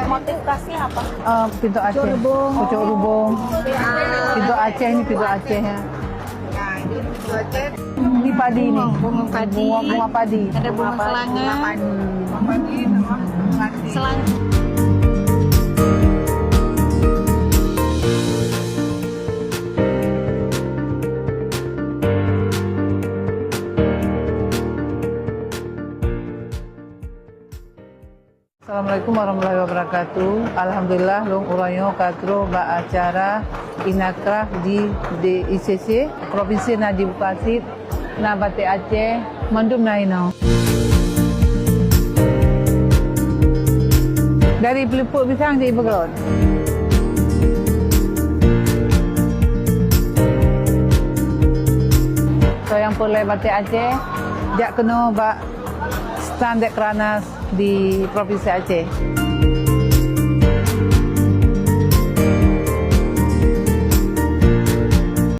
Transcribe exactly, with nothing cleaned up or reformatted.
Motif khasnya apa? Ah, pintu Aceh. Pucuk rubung. Pucuk rubung. Pintu Aceh ni, pintu Aceh, ya. Ini padi ni. Bunga, bunga padi. Bunga, bunga padi. Ada bunga kelanga. Bunga padi. Bunga padi sama bunga selanga. Assalamualaikum warahmatullahi wabarakatuh. Alhamdulillah, lôn uroe nyoe ka troh bak acara Inacraft di, di I C C, Provinsi Nadi Bukit Asit, na batik Aceh, mandum na inoe. Dari peuleupeuk pisang jeuet ipeugöt. Soe nyang peureulèe batik Aceh, jak keunoe bak Stand Dekranas di Provinsi Aceh.